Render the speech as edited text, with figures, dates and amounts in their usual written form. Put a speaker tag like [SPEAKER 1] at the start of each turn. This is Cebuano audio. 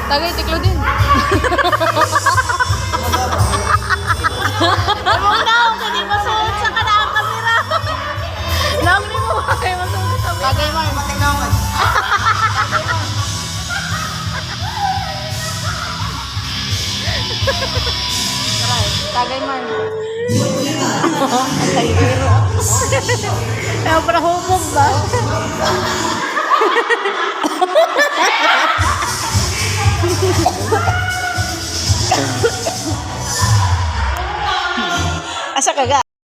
[SPEAKER 1] Tagay, tiklo din.
[SPEAKER 2] Imong naong kay di masuot sa kanang kamera. Naong ni mo kay masuot sa kamera.
[SPEAKER 1] Tagay, Mar.
[SPEAKER 3] Matinongan.
[SPEAKER 1] Tagay, Mar.
[SPEAKER 2] Kaya para humog ba?